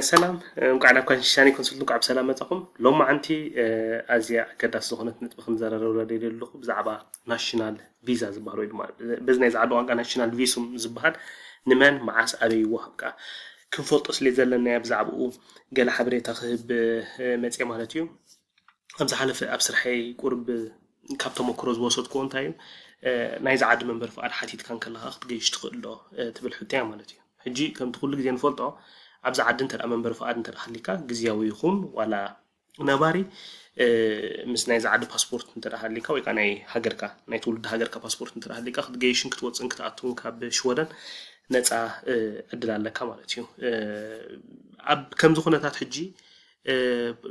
ሰላም፣ እንኳዕ ናብ ካንሻኒ ኮንሱልት እንኳዕ ብሰላም መጻኹም። ሎማዓንቲ ኣዝያ ኣገዳሲ ዝኾነት ነጥቢ ክንዘራረበላ ደልየ ኣለኹ፣ ብዛዕባ ናሽናል ቪዛ ዝበሃል ወይ ድማ በዚ ናይ ዛዕባ ቋንቋ ናሽናል ቪሱም ዝበሃል ንመን፣ መዓስ፣ ኣበይ ይወሃብ ከኣ ክንፈልጦ ስለ ዘለናዮ ብዛዕባኡ ገለ ሓበሬታ ክህብ መጽየ ማለት እዩ። ኣብ ዝሓለፈ ኣብ ስርሐይ ቁርብ ካብ ተመክሮ ዝወሰድኩዎ እንታይ እዩ፣ ናይዚ ዓዲ መንበሪ ፍቓድ ሓቲትካ እንከለኻ ክትገይሽ ትኽእል ዶ ትብል ሕቶ እያ ማለት እዩ። ሕጂ ከምቲ ኩሉ ግዜ ንፈልጦ፣ ኣብዚ ዓዲ እንተ መንበሪ ፍቓድ እንተ ሃሊካ፣ ግዝያዊ ይኹን ዋላ ነባሪ፣ ምስ ናይዚ ዓዲ ፓስፖርት እንተ ሃሊካ ወይ ከዓ ናይ ሃገርካ፣ ናይ ትውልዲ ሃገርካ ፓስፖርት እንተ ሃሊካ፣ ክትገይሽን ክትወፅእን ክትኣትውን ካብ ሽወደን ነፃ ዕድል ኣለካ ማለት እዩ። ኣብ ከምዚ ኩነታት ሕጂ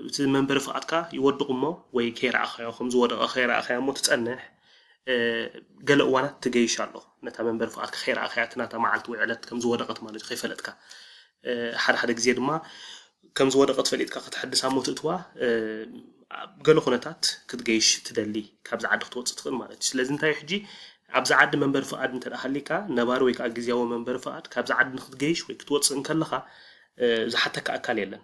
እቲ መንበሪ ፍቓድካ ይወድቕ እሞ ወይ ከይረኣኻዮ፣ ከም ዝወደቐ ከይረኣኻዮ እሞ ትጸንሕ፣ ገለ እዋናት ትገይሽ ኣሎ። ነታ መንበሪ ፍቓድካ ከይረኣኻያ፣ እቲ ናታ መዓልቲ ወይ ዕለት ከም ዝወደቐት ማለት እዩ፣ ከይፈለጥካ። ሓደ ሓደ ግዜ ድማ ከም ዝወደቐት ፈሊጥካ ከተሐድሳ እሞ ትእትዋ፣ ኣብ ገለ ኩነታት ክትገይሽ ትደሊ፣ ካብዚ ዓዲ ክትወጽእ ትኽእል ማለት እዩ። ስለዚ እንታይ እዩ ሕጂ፣ ኣብዚ ዓዲ መንበሪ ፍቓድ እንተ ደኣ ሃሊካ፣ ነባሪ ወይ ከዓ ግዝያዊ መንበሪ ፍቓድ፣ ካብዚ ዓዲ ንክትገይሽ ወይ ክትወጽእ እንከለኻ ዝሓተካ ኣካል የለን።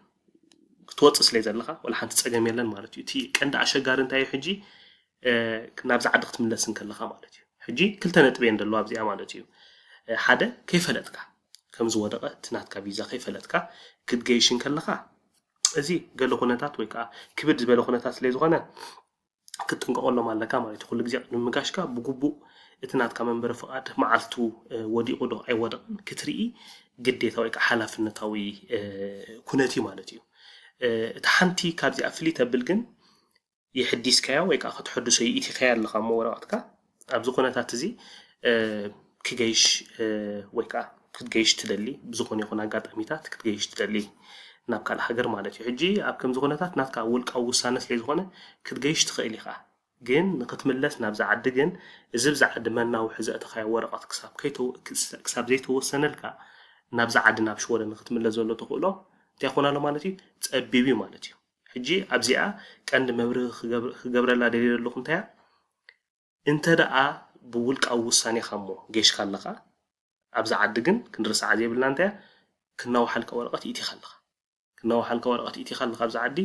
ክትወጽእ ስለ ዘለኻ ዋላ ሓንቲ ጸገም የለን ማለት እዩ። እቲ ቀንዲ ኣሸጋሪ እንታይ እዩ ሕጂ፣ ናብዚ ዓዲ ክትምለስ እንከለኻ ማለት እዩ። ሕጂ ክልተ ነጥቢ እየን ዘለዋ ኣብዚኣ ማለት እዩ። ሓደ፣ ከይፈለጥካ፣ ከም ዝወደቐ እቲ ናትካ ቪዛ ከይፈለጥካ ክትገይሽ እንከለኻ፣ እዚ ገለ ኩነታት ወይ ከዓ ክብድ ዝበለ ኩነታት ስለ ዝኾነ ክትጥንቀቐሎም ኣለካ ማለት እዩ። ኩሉ ግዜ ቅድሚ ምጋሽካ ብግቡእ እቲ ናትካ መንበሪ ፍቓድ መዓልቱ ወዲቑ ዶ ኣይወደቐን ክትርኢ ግዴታ ወይ ከዓ ሓላፍነታዊ ኩነት እዩ ማለት እዩ። እቲ ሓንቲ ካብዚኣ ፍልይ ተብል ግን የሕዲስካያ ወይ ከዓ ከተሐድሶ ይእቲኻያ ኣለኻ እሞ ወረቐትካ፣ ኣብዚ ኩነታት እዚ ክገይሽ ወይ ከዓ ክትገይሽ ትደሊ፣ ብዝኾነ ይኹን ኣጋጣሚታት ክትገይሽ ትደሊ ናብ ካልእ ሃገር ማለት እዩ። ሕጂ ኣብ ከምዚ ኩነታት ናትካ ውልቃዊ ውሳነ ስለ ዝኾነ ክትገይሽ ትኽእል ኢኻ። ግን ንክትምለስ ናብዚ ዓዲ ግን እዚ ብዚ ዓዲ መናውሒ ዘእተኻዮ ወረቐት ክሳብ ዘይተወሰነልካ ናብዚ ዓዲ ናብ ሽወደን ንክትምለስ ዘሎ ተኽእሎ እንታይ ይኾን ኣሎ ማለት እዩ? ጸቢብ እዩ ማለት እዩ። ሕጂ ኣብዚኣ ቀንዲ መብርሂ ክገብረላ ደልየ ዘለኹ እንታይ እያ? እንተ ደኣ ብውልቃዊ ውሳኔኻ እሞ ጌሽካ ኣለኻ፣ ኣብዚ ዓዲ ግን ክንርስዓ ዘይብልና እንታይ እያ? ክናውሓልካ ወረቐት ይእቲኻ ኣለኻ። ክናውሓልካ ወረቐት ይእቲኻ ኣለኻ ኣብዚ ዓዲ፣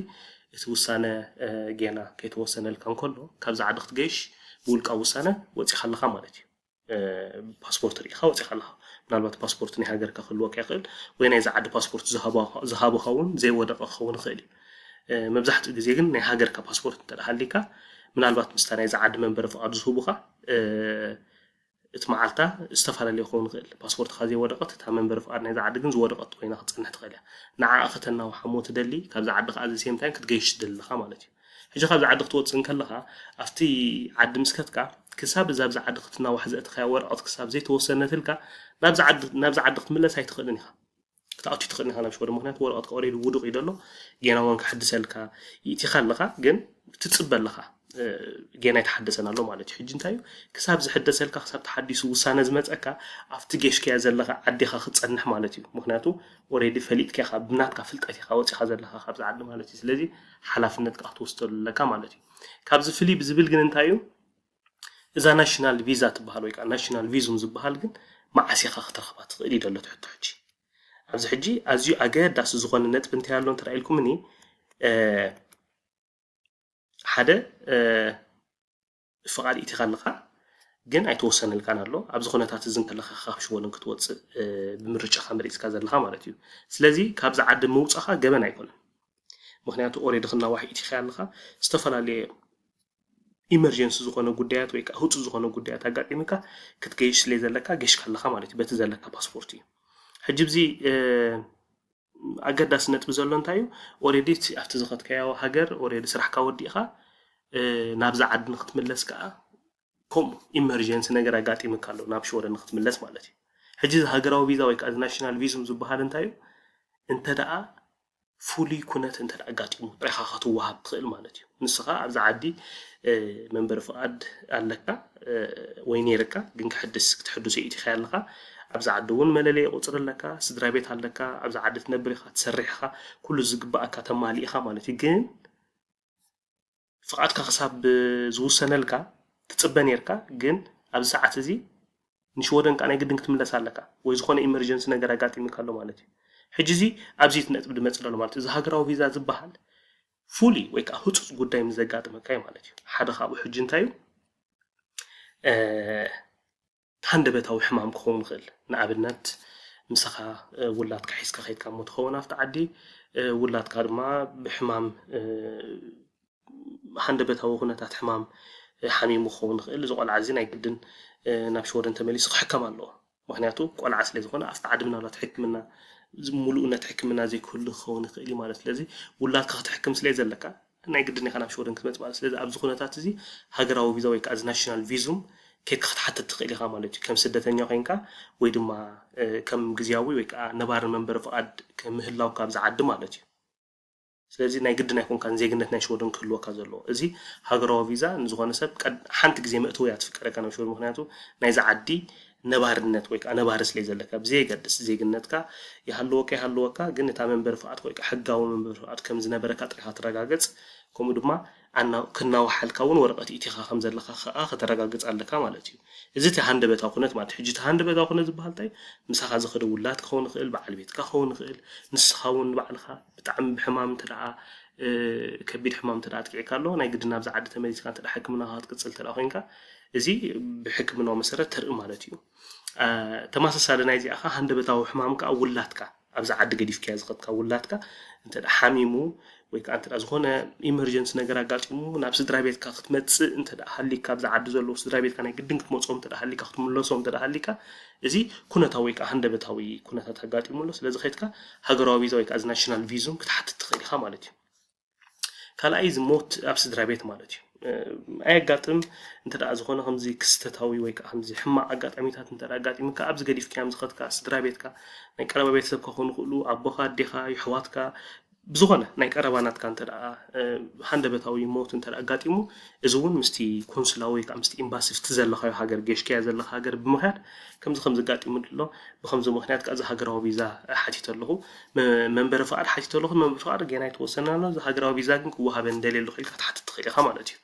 እቲ ውሳነ ጌና ከይተወሰነልካ እንከሎ፣ ካብዚ ዓዲ ክትገይሽ ብውልቃዊ ውሳነ ወጺኻ ኣለኻ ማለት እዩ። ፓስፖርት ርኢኻ ወፂኻ ኣለኻ። ምናልባት ፓስፖርት ናይ ሃገርካ ክህልወካ ይኽእል፣ ወይ ናይዚ ዓዲ ፓስፖርት ዝሃቡኻ እውን ዘይወደቐ ክኸውን ይኽእል እዩ። መብዛሕትኡ ግዜ ግን ናይ ሃገርካ ፓስፖርት እንተ ሃሊካ፣ ምናልባት ምስታ ናይዚ ዓዲ መንበሪ ፍቓድ ዝህቡኻ እቲ መዓልታ ዝተፈላለየ ክኸውን ይኽእል። ፓስፖርትካ ዘይወደቐት፣ እታ መንበሪ ፍቓድ ናይዚ ዓዲ ግን ዝወደቐት ኮይና ክትፀንሕ ትኽእል እያ። ንዓኣ ከተናውሓ እሞ ትደሊ፣ ካብዚ ዓዲ ከዓ ዘሴም ታይም ክትገይሽ ትደሊ ኣለኻ ማለት እዩ። ሕጂ ካብዚ ዓዲ ክትወፅእ እንከለኻ ኣብቲ ዓዲ ምስ ከድካ ክሳብ እዛ ኣብዚ ዓዲ ክትናዋሕ ዘእተኻያ ወረቐት ክሳብ ዘይተወሰነትልካ ናብዚ ዓዲ ናብዚ ዓዲ ክትምለስ ኣይትኽእልን ኢኻ። ክትኣቱ ትኽእል ኢኻ ናብ ሽወደን፣ ምክንያቱ ወረቐትካ ኦሬዲ ውዱቕ እዩ ዘሎ። ጌና እውን ክሕድሰልካ ይእቲኻ ኣለኻ፣ ግን ትፅበ ኣለኻ። ጌና ኣይተሓደሰን ኣሎ ማለት እዩ። ሕጂ እንታይ እዩ ክሳብ ዝሕደሰልካ ክሳብ ተሓዲሱ ውሳነ ዝመፀካ ኣብቲ ጌሽካያ ዘለኻ ዓዲኻ ክትፀንሕ ማለት እዩ። ምክንያቱ ኦሬዲ ፈሊጥካ ኢኻ፣ ብናትካ ፍልጠት ኢኻ ወፂኻ ዘለኻ ካብዚ ዓዲ ማለት እዩ። ስለዚ ሓላፍነት ከዓ ክትወስደሉ ኣለካ ማለት እዩ። ካብዚ ፍልይ ብዝብል ግን እንታይ እዩ እዛ ናሽናል ቪዛ ትበሃል ወይ ከዓ ናሽናል ቪዙም ዝበሃል ግን መዓስ ኢኻ ክትረኽባ ትኽእል እዩ ዘሎ ትሕቶ። ሕጂ ኣብዚ ሕጂ ኣዝዩ ኣገዳሲ ዝኾነ ነጥቢ እንታይ ኣሎ እንተረኢልኩምኒ፣ ሓደ ፍቓድ ኢቲኻ ኣለኻ ግን ኣይተወሰነልካን ኣሎ። ኣብዚ ኩነታት እዚ እንከለኻ ካብ ሽወደን ክትወፅእ ብምርጫኻ መሪፅካ ዘለኻ ማለት እዩ። ስለዚ ካብዚ ዓዲ ምውፃኻ ገበን ኣይኮነን። ምክንያቱ ኦሬዲ ክናዋሕ ኢቲኻ ኣለኻ። ዝተፈላለየ ኢመርጀንሲ ዝኾነ ጉዳያት ወይ ከዓ ህፁ ዝኾነ ጉዳያት ኣጋጢምካ ክትገይሽ ስለ ዘለካ ገሽካ ኣለኻ ማለት እዩ። በቲ ዘለካ ፓስፖርት እዩ። ሕጂ ብዚ ኣገዳሲ ነጥቢ ዘሎ እንታይ እዩ? ኦሬዲ ኣብቲ ዝኸድካዮ ሃገር ኦሬዲ ስራሕካ ወዲእኻ ናብዛ ዓዲ ንክትምለስ ከዓ ከምኡ ኢመርጀንሲ ነገር ኣጋጢምካ ኣሎ ናብ ሽወደን ንክትምለስ ማለት እዩ። ሕጂ እዚ ሃገራዊ ቪዛ ወይ ከዓ ናሽናል ቪዝም ዝበሃል እንታይ እዩ? እንተ ደኣ ፍሉይ ኩነት እንተ ኣጋጢሙ ጥራይኻ ክትወሃብ ትኽእል ማለት እዩ። ንስኻ ኣብዚ ዓዲ መንበሪ ፍቓድ ኣለካ ወይ ነይርካ ግን ክሕድስ ክትሕድሶ ኢትኻ ኣለኻ። ኣብዚ ዓዲ እውን መለለየ ቁፅሪ ኣለካ፣ ስድራ ቤት ኣለካ፣ ኣብዚ ዓዲ ትነብር ኢኻ፣ ትሰርሕ ኢኻ፣ ኩሉ ዝግባኣካ ተማሊእኻ ማለት እዩ። ግን ፍቓድካ ክሳብ ዝውሰነልካ ትፅበ ነይርካ፣ ግን ኣብዚ ሰዓት እዚ ንሽወደን ከዓ ናይ ግድን ክትምለስ ኣለካ ወይ ዝኾነ ኢመርጀንሲ ነገር ኣጋጢሙካ ኣሎ ማለት እዩ። ሕጂ እዚ ኣብዚ እቲ ነጥቢ ድመፅእ ደሎ ማለት እዩ። እዚ ሃገራዊ ቪዛ ዝበሃል ፉሊ ወይ ከዓ ህፁፅ ጉዳይ ምስ ዘጋጥመካ እዩ ማለት እዩ። ሓደ ካብኡ ሕጂ እንታይ እዩ? ሃንደበታዊ ሕማም ክኸውን ይኽእል። ንኣብነት ምሳኻ ውላድካ ሒዝካ ከይድካ እሞ ትኸውን ኣብቲ ዓዲ፣ ውላድካ ድማ ብሕማም፣ ሃንደበታዊ ኩነታት ሕማም ሓሚሙ ክኸውን ይኽእል። እዚ ቆልዓ እዚ ናይ ግድን ናብ ሽወደን ተመሊሱ ክሕከም ኣለዎ። ምክንያቱ ቆልዓ ስለ ዝኾነ ኣብቲ ዓዲ ምናልባት ሕክምና ሙሉእነት ሕክምና ዘይክህሉ ክኸውን ይኽእል እዩ ማለት። ስለዚ ውላድካ ክትሕክም ስለ ዘለካ ናይ ግድን ኢኻ ናብ ሽወደን ክትመጽእ ማለት። ስለዚ ኣብዚ ኩነታት እዚ ሃገራዊ ቪዛ ወይ ከዓ እዚ ናሽናል ቪዙም ኬድካ ክትሓትት ትኽእል ኢኻ ማለት እዩ። ከም ስደተኛ ኮይንካ ወይ ድማ ከም ግዝያዊ ወይ ከዓ ነባሪ መንበሪ ፍቓድ ከምህላውካ ኣብዚ ዓዲ ማለት እዩ። ስለዚ ናይ ግድን ኣይኮንካን ዜግነት ናይ ሽወደን ክህልወካ ዘለዎ። እዚ ሃገራዊ ቪዛ ንዝኾነ ሰብ ሓንቲ ግዜ መእተዊ እያ ትፍቀደካ ናብ ሽወደን። ምክንያቱ ናይዚ ዓዲ ነባርነት ወይ ከዓ ነባሪ ስለ ዘለካ ብዘየገድስ ዜግነትካ ይሃለወካ ይሃለወካ፣ ግን እታ መንበሪ ፍቓድ ወይ ከዓ ሕጋዊ መንበሪ ፍቓድ ከም ዝነበረካ ጥሪኻ ትረጋገጽ። ከምኡ ድማ ክናዋሓልካ እውን ወረቐት ኢቲኻ ከም ዘለካ ከዓ ከተረጋግጽ ኣለካ ማለት እዩ። እዚ እቲ ሃንደበታዊ ኩነት ማለት። ሕጂ እቲ ሃንደበታዊ ኩነት ዝበሃል እንታይ? ምሳኻ ዝኸደ ውላድ ክኸውን ይኽእል፣ በዓል ቤትካ ክኸውን ይኽእል፣ ንስኻ እውን ንባዕልኻ ብጣዕሚ ብሕማም እንተ ደኣ ከቢድ ሕማም እንተ ደኣ ኣጥቂዕካ ኣሎ፣ ናይ ግድን ናብዚ ዓዲ ተመሊስካ እንተ ደኣ ሕክምናኻ ክትቅጽል እንተ ደኣ ኮይንካ፣ እዚ ብሕክምናዊ መሰረት ተርኢ ማለት እዩ። ተመሳሳሊ ናይዚኣ ከኣ ሃንደበታዊ ሕማም ከኣ ውላድካ ኣብዚ ዓዲ ገዲፍካዮ ዝኸድካ ውላድካ እንተ ደኣ ሓሚሙ ወይ ከኣ እንተ ደኣ ዝኾነ ኢመርጀንሲ ነገር ኣጋጢሙ ናብ ስድራ ቤትካ ክትመጽእ እንተ ደኣ ሃሊካ፣ ኣብዚ ዓዲ ዘለዉ ስድራ ቤትካ ናይ ግድን ክትመጽኦም እንተ ደኣ ሃሊካ፣ ክትምለሶም እንተ ደኣ ሃሊካ፣ እዚ ኩነታዊ ወይ ከኣ ሃንደበታዊ ኩነታት ኣጋጢሙ ኣሎ። ስለዚ ከይድካ ሃገራዊ ቪዛ ወይ ከኣ እዚ ናሽናል ቪዙም ክትሓትት ትኽእል ኢኻ ማለት እዩ። ካልኣይ እዚ ሞት ኣብ ስድራ ቤት ማለት እዩ። ኣየጋጥም እንተ ደኣ ዝኾነ ከምዚ ክስተታዊ ወይ ከዓ ከምዚ ሕማቕ ኣጋጣሚታት እንተ ደኣ ኣጋጢምካ ኣብዚ ገዲፍካዮም ዝኸድካ ስድራ ቤትካ ናይ ቀረባ ቤተሰብ ክኾኑ ይኽእሉ፣ ኣቦኻ፣ ኣዴኻ፣ ይሕዋትካ፣ ብዝኾነ ናይ ቀረባ ናትካ እንተ ደኣ ሃንደበታዊ ሞት እንተ ደኣ ኣጋጢሙ፣ እዚ እውን ምስቲ ኮንስላ ወይ ከዓ ምስቲ ኤምባሲ ኣብቲ ዘለኻዮ ሃገር ጌሽካዮ ዘለኻ ሃገር ብምኽያድ ከምዚ ከምዚ ኣጋጢሙ ኣሎ፣ ብኸምዚ ምኽንያት ከዓ እዚ ሃገራዊ ቪዛ ሓቲተ ኣለኹ፣ መንበሪ ፍቓድ ሓቲተ ኣለኹ፣ መንበሪ ፍቓድ ገና ኣይተወሰነን ኣሎ፣ እዚ ሃገራዊ ቪዛ ግን ክወሃበኒ ደልየ ኣለኹ ኢልካ ክትሓትት ትኽእል ኢኻ ማለት እዩ።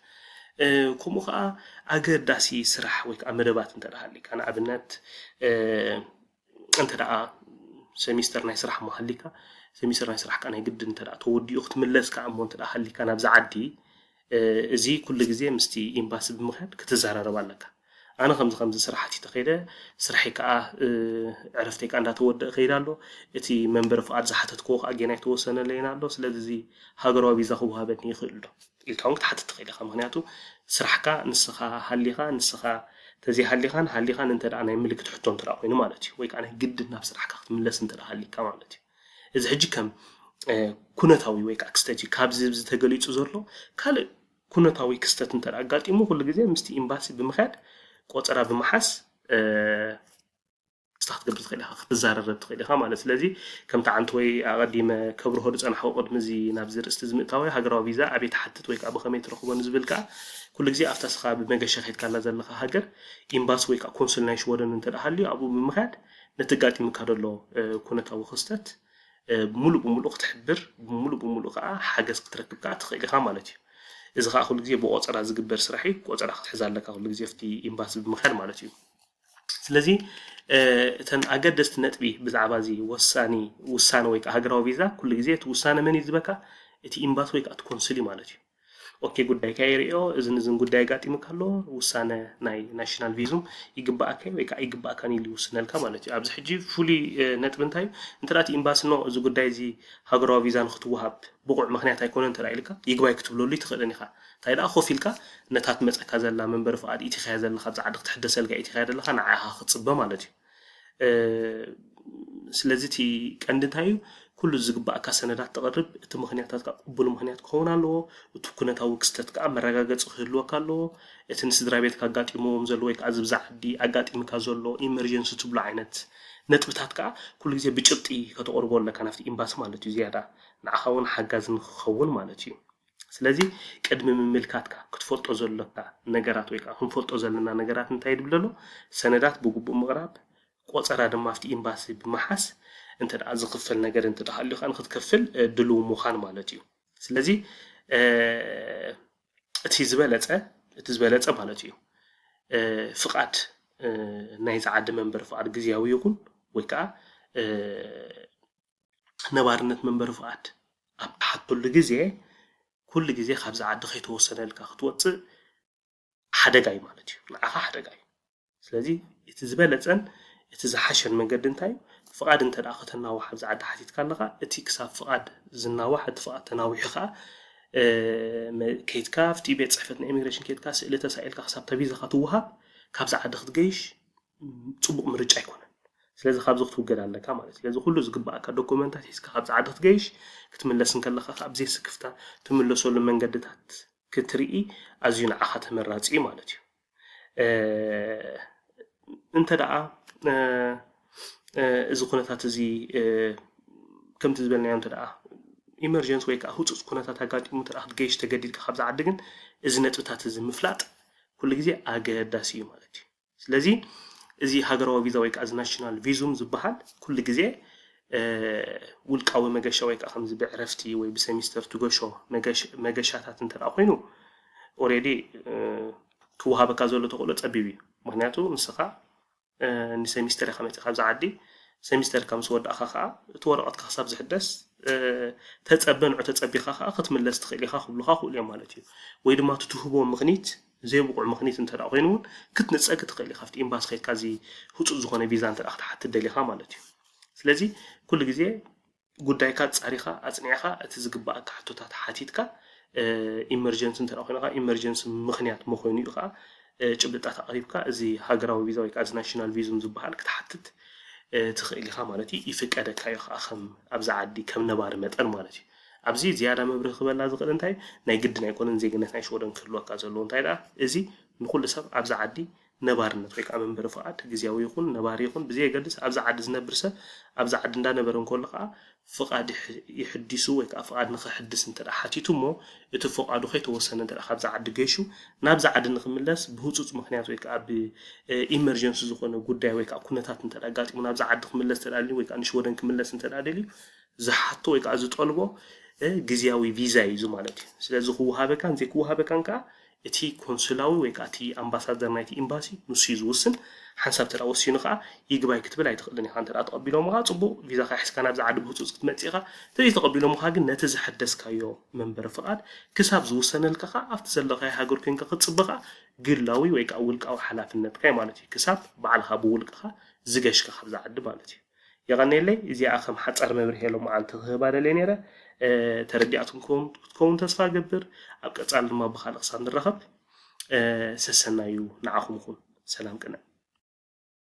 ከምኡ ከዓ ኣገዳሲ ስራሕ ወይ ከዓ መደባት እንተ ደኣ ሃሊካ፣ ንኣብነት እንተ ደኣ ሰሚስተር ናይ ስራሕ እሞ ሃሊካ፣ ሰሚስተር ናይ ስራሕ ከዓ ናይ ግድን እንተ ደኣ ተወዲኡ ክትምለስ ከዓ እሞ እንተ ደኣ ሃሊካ ናብዚ ዓዲ፣ እዚ ኩሉ ግዜ ምስቲ ኤምባሲ ብምኽያድ ክትዘራረብ ኣለካ። ኣነ ከምዚ ከምዚ ስራሕ ሓቲተ ከይደ፣ ስርሐይ ከዓ ዕረፍተይ ከዓ እንዳተወደአ ከይደ ኣሎ። እቲ መንበሪ ፍቓድ ዝሓተትክዎ ከዓ ጌና ኣይተወሰነለይን ኣሎ። ስለዚ እዚ ሃገራዊ ቪዛ ክወሃበኒ ይኽእል ዶ ኢልካ እውን ክትሓትት ትኽእል ኢኻ። ምክንያቱ ስራሕካ ንስኻ ሃሊኻ፣ ንስኻ ተዘይሃሊኻን ሃሊኻን እንተ ደኣ ናይ ምልክት ሕቶ እንተ ደኣ ኮይኑ ማለት እዩ። ወይ ከዓ ናይ ግድን ናብ ስራሕካ ክትምለስ እንተ ደኣ ሃሊካ ማለት እዩ። እዚ ሕጂ ከም ኩነታዊ ወይ ከዓ ክስተት እዩ። ካብዚ ኣብዚ ተገሊጹ ዘሎ ካልእ ኩነታዊ ክስተት እንተ ኣጋጢሙ ኩሉ ግዜ ምስቲ ኤምባሲ ብምኽያድ ቆጸራ ብምሓዝ ክስታ ክትገብር ትኽእል ኢኻ፣ ክትዛረረብ ትኽእል ኢኻ ማለት። ስለዚ ከምቲ ዓንተወይ ኣቐዲመ ከብርሆ ዝጸናሕኩ ቅድሚ እዚ ናብዚ ርእስቲ እዚ ምእታወይ ሃገራዊ ቪዛ ኣበይ ትሓትት ወይ ከዓ ብኸመይ ትረኽቦ ንዝብል ከዓ ኩሉ ግዜ ኣብታ ስኻ ብመገሻ ከይድካላ ዘለኻ ሃገር ኤምባሲ ወይ ከዓ ኮንሱል ናይ ሽወደን እንተ ደኣ ሃልዩ ኣብኡ ብምኽያድ ነቲ ኣጋጢሙካ ዘሎ ኩነታዊ ክስተት ሙሉእ ብሙሉእ ክትሕብር፣ ሙሉእ ብሙሉእ ከዓ ሓገዝ ክትረክብ ከዓ ትኽእል ኢኻ ማለት እዩ። እዚ ከዓ ኩሉ ግዜ ብቆጸራ ዝግበር ስራሕ እዩ። ቆጸራ ክትሕዝ ኣለካ ኩሉ ግዜ ኣብቲ ኤምባሲ ብምኻድ ማለት እዩ። ስለዚ እተን ኣገደስቲ ነጥቢ ብዛዕባ እዚ ወሳኒ ውሳነ ወይ ከዓ ሃገራዊ ቪዛ ኩሉ ግዜ እቲ ውሳነ መን እዩ ዝበካ? እቲ ኤምባሲ ወይ ከዓ እቲ ኮንስል እዩ ማለት እዩ። ኦኬ ጉዳይካ ይርእዮ፣ እዝን እዝን ጉዳይ ኣጋጢሙካ ኣሎ፣ ውሳነ ናይ ናሽናል ቪዙም ይግባኣካ እዩ ወይ ከዓ ይግባኣካን ኢሉ ይውስነልካ ማለት እዩ። ኣብዚ ሕጂ ፍሉይ ነጥቢ እንታይ እዩ? እንተ እቲ ኤምባሲ ኖ እዚ ጉዳይ እዚ ሃገራዊ ቪዛ ንክትወሃብ ብቑዕ ምክንያት ኣይኮነን እንተ ኢልካ ይግባይ ክትብለሉ ኣይትኽእልን ኢኻ። እንታይ ደኣ ኮፍ ኢልካ ነታ ትመፀካ ዘላ መንበሪ ፍቓድ ኢቲኻያ ዘለኻ ኣብዚ ዓዲ ክትሕደሰልካ ኢቲኻያ ዘለኻ ንዓኻ ክትፅበ ማለት እዩ። ስለዚ እቲ ቀንዲ እንታይ እዩ? ኩሉ ዝግባእካ ሰነዳት ተቕርብ። እቲ ምኽንያታትካ ቅቡል ምኽንያት ክኸውን ኣለዎ። እቲ ኩነታዊ ክስተት ከዓ መረጋገፂ ክህልወካ ኣለዎ። እቲ ንስድራ ቤትካ ኣጋጢምዎም ዘሎ ወይ ከዓ ኣብዚ ብዛ ዓዲ ኣጋጢምካ ዘሎ ኢመርጀንሲ ትብሎ ዓይነት ነጥብታት ከዓ ኩሉ ግዜ ብጭብጢ ከተቕርቦ ኣለካ ናብቲ ኤምባሲ ማለት እዩ። ዝያዳ ንዓኻ እውን ሓጋዚ ንክኸውን ማለት እዩ። ስለዚ ቅድሚ ምምልካትካ ክትፈልጦ ዘሎካ ነገራት ወይ ከዓ ክንፈልጦ ዘለና ነገራት እንታይ ይብል ኣሎ? ሰነዳት ብግቡእ ምቕራብ፣ ቆፀራ ድማ ኣብቲ ኤምባሲ ብምሓዝ እንተ ደኣ ዝኽፈል ነገር እንተ ደኣ ሃልዩ ከዓ ንክትከፍል ድልው ምዃን ማለት እዩ። ስለዚ እቲ ዝበለፀ እቲ ዝበለፀ ማለት እዩ ፍቓድ ናይ ዝዓዲ መንበሪ ፍቓድ ግዝያዊ ይኹን ወይ ከዓ ነባርነት መንበሪ ፍቓድ ኣብ ትሓተሉ ግዜ፣ ኩሉ ግዜ ካብዚ ዓዲ ከይተወሰነልካ ክትወፅእ ሓደጋ እዩ ማለት እዩ፣ ንዓኻ ሓደጋ እዩ። ስለዚ እቲ ዝበለፀን እቲ ዝሓሸን መንገዲ እንታይ እዩ? ፍቓድ እንተ ደኣ ከተናውሕ ኣብዚ ዓዲ ሓቲትካ ኣለኻ፣ እቲ ክሳብ ፍቓድ ዝናዋሕ፣ እቲ ፍቓድ ተናዊሑ ከዓ ከይትካ ኣብቲ ቤት ፅሕፈት ናይ ኢሚግሬሽን ከይትካ ስእሊ ተሳኢልካ ክሳብ ተቪዛኻ ትወሃብ ካብዚ ዓዲ ክትገይሽ ፅቡቕ ምርጫ ኣይኮነን። ስለዚ ካብዚ ክትውገድ ኣለካ ማለት እዩ። ስለዚ ኩሉ ዝግባኣካ ዶኩመንታት ሒዝካ ካብዚ ዓዲ ክትገይሽ ክትምለስ እንከለካ ከዓ ብዘይ ስክፍታ ትምለሰሉ መንገድታት ክትርኢ ኣዝዩ ንዓኻ ተመራፂ እዩ ማለት እዩ። እንተ ደኣ እዚ ኩነታት እዚ ከምቲ ዝበልናዮ እንተ ደኣ ኢመርጀንስ ወይ ከዓ ህፁፅ ኩነታት ኣጋጢሙ እንተ ክትገይሽ ተገዲድካ ካብዚ ዓዲ ግን እዚ ነጥብታት እዚ ምፍላጥ ኩሉ ግዜ ኣገዳሲ እዩ ማለት እዩ። ስለዚ እዚ ሃገራዊ ቪዛ ወይ ከዓ እዚ ናሽናል ቪዙም ዝበሃል ኩሉ ግዜ ውልቃዊ መገሻ ወይ ከዓ ከምዚ ብዕረፍቲ ወይ ብሰሚስተር ትገሾ መገሻታት እንተ ኮይኑ ኦሬዲ ክወሃበካ ዘሎ ተኽእሎ ፀቢብ እዩ። ምክንያቱ ንስኻ ንሰሚስተር ኢኻ መፂኻ ኣብዚ ዓዲ። ሰሚስተርካ ምስ ወዳእካ ከዓ እቲ ወረቐትካ ክሳብ ዝሕደስ ተፀበ፣ ንዑ ተፀቢኻ ከዓ ክትምለስ ትኽእል ኢኻ ክብሉካ ክእሉ እዮም ማለት እዩ። ወይ ድማ እቲ ትህቦ ምኽኒት ዘይብቑዕ ምኽኒት እንተ ኮይኑ እውን ክትንፀግ ትኽእል ኢኻ። ኣብቲ ኤምባሲ ከይድካ እዚ ህፁፅ ዝኾነ ቪዛ እንተ ክትሓትት ደሊኻ ማለት እዩ። ስለዚ ኩሉ ግዜ ጉዳይካ ኣፃሪኻ ኣፅኒዕኻ እቲ ዝግባኣካ ሕቶታት ሓቲትካ ኢመርጀንሲ እንተ ኮይኑ ኢመርጀንሲ ምኽንያት መኾይኑ እዩ ከዓ ጭብጥታት ኣቕሪብካ እዚ ሃገራዊ ቪዛ ወይ ከዓ እዚ ናሽናል ቪዙም ዝበሃል ክትሓትት ትኽእል ኢኻ ማለት እዩ። ይፍቀደካ እዩ ከዓ ከም ኣብዚ ዓዲ ከም ነባሪ መጠን ማለት እዩ። ኣብዚ ዝያዳ መብርህ ክበላ ዝኽእል እንታይ ናይ ግድን ኣይኮነን ዜግነት ናይ ሽወደን ክህልወካ ዘለዎ እንታይ ደኣ እዚ ንኩሉ ሰብ ኣብዚ ዓዲ ነባርነት ወይ ከዓ መንበሪ ፍቓድ ግዝያዊ ይኹን ነባሪ ይኹን ብዘየገድስ ኣብዚ ዓዲ ዝነብር ሰብ ኣብዚ ዓዲ እንዳነበረ እንከሎ ከዓ ፍቓድ ይሕዲሱ ወይ ከዓ ፍቓድ ንክሕድስ እንተ ሓቲቱ እሞ እቲ ፍቓዱ ከይተወሰነ እንተ ካብዚ ዓዲ ገይሹ ናብዚ ዓዲ ንክምለስ ብህፁፅ ምክንያት ወይ ከዓ ብኢመርጀንሲ ዝኾነ ጉዳይ ወይ ከዓ ኩነታት እንተ ኣጋጢሙ ናብዚ ዓዲ ክምለስ እንተ ደልዩ ወይ ከዓ ንሽወደን ክምለስ እንተ ደልዩ ዝሓቶ ወይ ከዓ ዝጠልቦ ግዝያዊ ቪዛ እዩ ማለት እዩ። ስለዚ ክወሃበካን ዘይክወሃበካን ከዓ እቲ ኮንስላዊ ወይ ከዓ እቲ ኣምባሳደር ናይቲ ኤምባሲ ንሱ እዩ ዝውስን። ሓንሳብ ተዳ ወሲኑ ከዓ ይግባይ ክትብል ኣይትኽእልን ኢኻ። እንተ ተቐቢሎምኻ ፅቡቕ ቪዛኻ ሒዝካ ናብዚ ዓዲ ብህፁፅ ክትመፅእ ኢኻ። እንተዘይተቐቢሎምኻ ግን ነቲ ዝሐደስካዮ መንበሪ ፍቓድ ክሳብ ዝውሰነልካ ከዓ ኣብቲ ዘለኻዮ ሃገር ኮይንካ ክትፅበ ከዓ ግላዊ ወይ ከዓ ውልቃዊ ሓላፍነትካ እዩ ማለት እዩ። ክሳብ ባዕልኻ ብውልቅኻ ዝገሽካ ካብዚ ዓዲ ማለት እዩ። የቐኔለይ እዚኣ ከም ሓፃር መብርሂ ሎመዓልቲ ክህባ ደልየ ነይረ። ተረዲኣትኩም ክትከውን ተስፋ ገብር። ኣብ ቀፃሊ ድማ ብካልእ ክሳብ ንራኸብ ሰሰናዩ ንዓኹም ይኹን። ሰላም ቅነ።